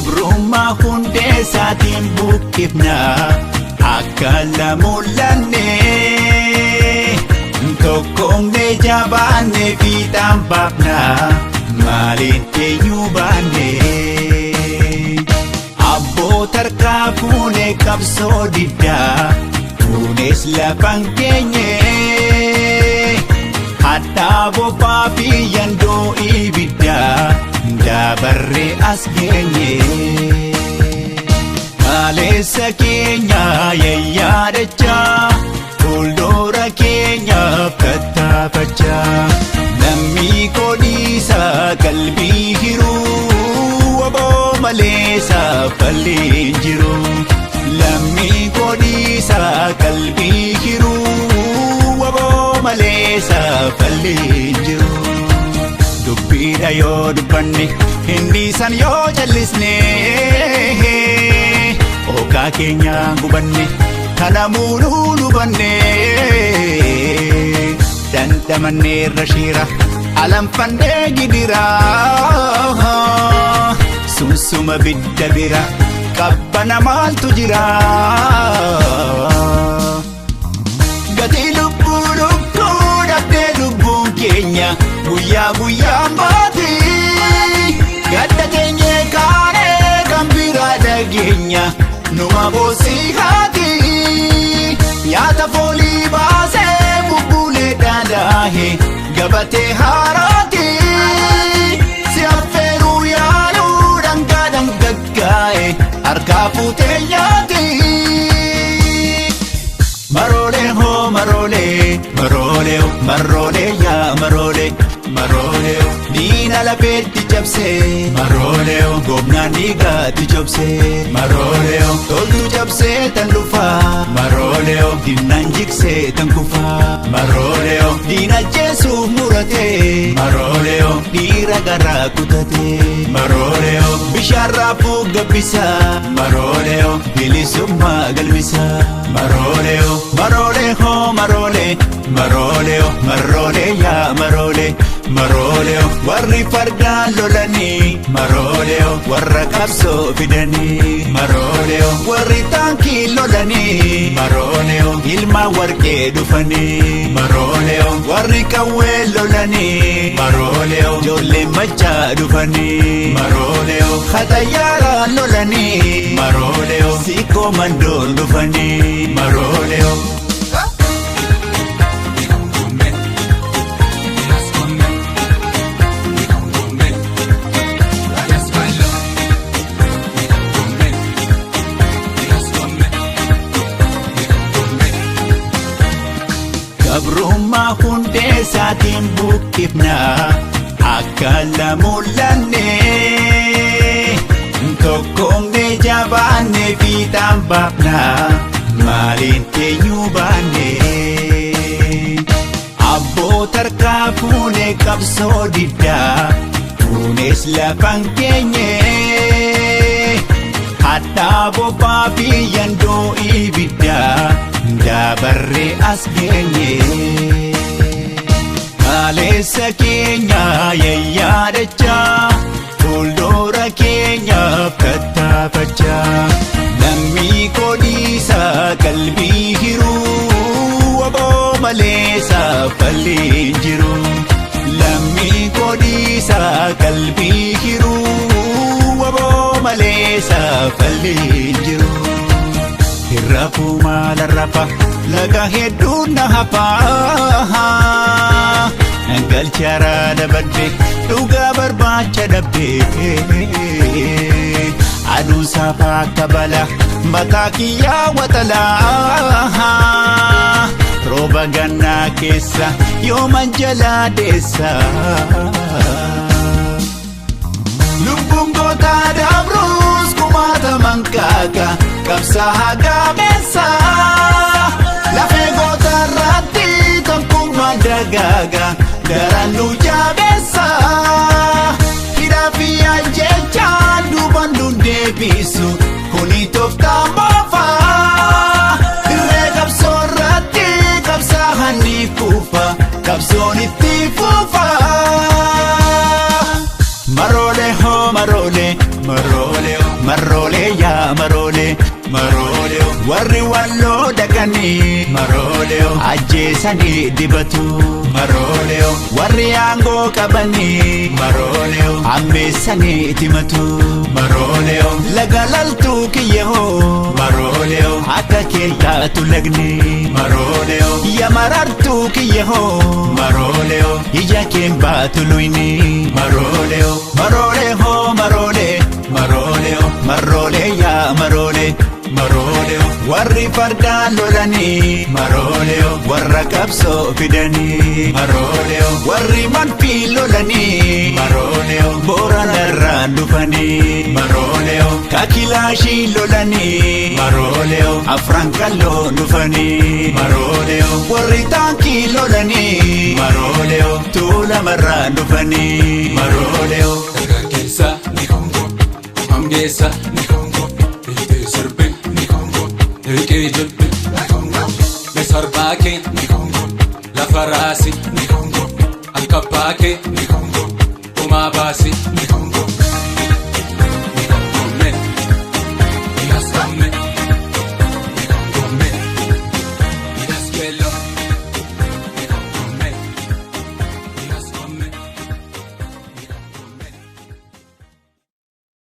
Gabrummaa hundee isaatiin buqqifna akka lamullanne. Tokkoomne jabaanne fiixaan baafna maaliin eenyu baanne. Abboota harkaa fuune qabsoo diddaa fuunes lafan keenye. Hadhaa bofaa fi yandoo ibiddaa dabarree as geenye. Kaleessa keenya yayyaadachaa fuuldura keenyaaf tattaafachaa. Lammii koodhiisa qalbii hiruu waboo malee saffallee jiru. Lammii koodhiisa qalbii hiruu waboo malee saffallee jiru. Dubbiidha yoo dubbanne hindiisan yoo jallisne, okaa keenya gubanne kana muunuu lubanne, dhandhamanneerra shiira alanfannee gidira, sunsuma bidda bira qabbana maaltu jira. Gatii lubbuu lubbuu dhabdee lubbuun keenya guyyaa guyyaan baati. Gadda teenyee kaanee kan biraa dhageenya numa boosii haati. Nyaata foolii baasee bubbulee dhadhaahe gabatee haaraati. Si affeeruu yaaluu dhangaa dhangaggaa'e harkaa fuutee nyaati. Maroolee hoo maroolee maroolee maroolee yaa maroolee maroolee, diina lafeetti cabsee maroolee, goofnaan dhiigaatti cabsee maroolee, toltu cabsee tan dhufaa maroolee, diinaan jigsee tan kufaa maroolee, diina jeesuuf muratee maroolee, dhiira garaa kutatee maroolee, bishaan raafuu gabbisaa maroolee, bilisummaa galmisaa maroolee. Maroolee hoo maroolee maroolee maroolee yaa maroolee maroolee, warri fardaan lolanii maroolee, warra qabsoo fidanii maroolee, warri taankii lolanii maroolee, ilma warqee dhufanii maroolee, warri qawwee lolanii maroolee, ijoollee machaa dhufanii maroolee, xayyaaraan lolanii maroolee, siikoo mandoon dhufanii maroolee. Gabrummaa hundee isaatiin buqqifna akka lamullanne. Tokkoomne jabaanne fiixaan baafna maaliin eenyu baanne. Abboota harkaa fuune qabsoo diddaa fuunes lafan keenye. Hadhaa bofaa fi yandoo ibiddaa dabarree as geenye. Kaleessa keenya yayyaadachaa fuuldura keenyaaf tattaafachaa. Lammii koodhiisa qalbii hiruu waboo malee saffallee jiru. Lammii koodhiisa qalbii hiruu waboo malee saffallee jiru. Hirrafuu maala rafa laga hedduun na hafaa. Galcharaa dabadde dhugaa barbaacha dhabde, aduun saafaa akka bala mataa kiyyaa waxalaa. Rooba gannaa keessa yooman jalaa deessa. Lubbuun gootaa dabruus kumaataman kaaka qabsaa gaameessa. Lafee goota irratti tokkummaan dagaaga daran nu jabeessa. Hidhaa fi ajjechaan duuban nu deebisu kuni tooftaa moofaa. Irree qabsoo irratti qabsaa'an ni kufa qabsoon itti fufa. Maroolee hoo maroolee maroolee maroolee maroolee. Warri walloo dhaqanii maroolee ajjeesanii dibatu maroolee. Warri aangoo qabanii maroolee hammeessanii timatu maroolee. Laga laltuu kiyyahoo maroolee akka keentaatu lagni maroolee. Yamarartuu kiyyahoo maroolee ija keen baatu luyni maroolee. Maroolee hoo maroolee maroolee maroolee yaa maroolee maroolee. Warri fardaan lolanii maroolee warra qabsoo fidanii maroolee. Warri manfii lolanii maroolee booranarraan dhufanii maroolee. Kakilaashii lolanii maroolee afran kalloo dhufanii maroolee. Warri taankii lolanii maroolee tuulamarraan dhufanii maroolee. Dargaggeessa ni kongo, hamgeessa ni kongo, dhiitee sirbe ni kongo, riqee jilbe ni kongo, misarbaa kee ni kongo, lafa raasi ni kongo, alkabbaa kee ni kongo, gumaa baasi ni kongo.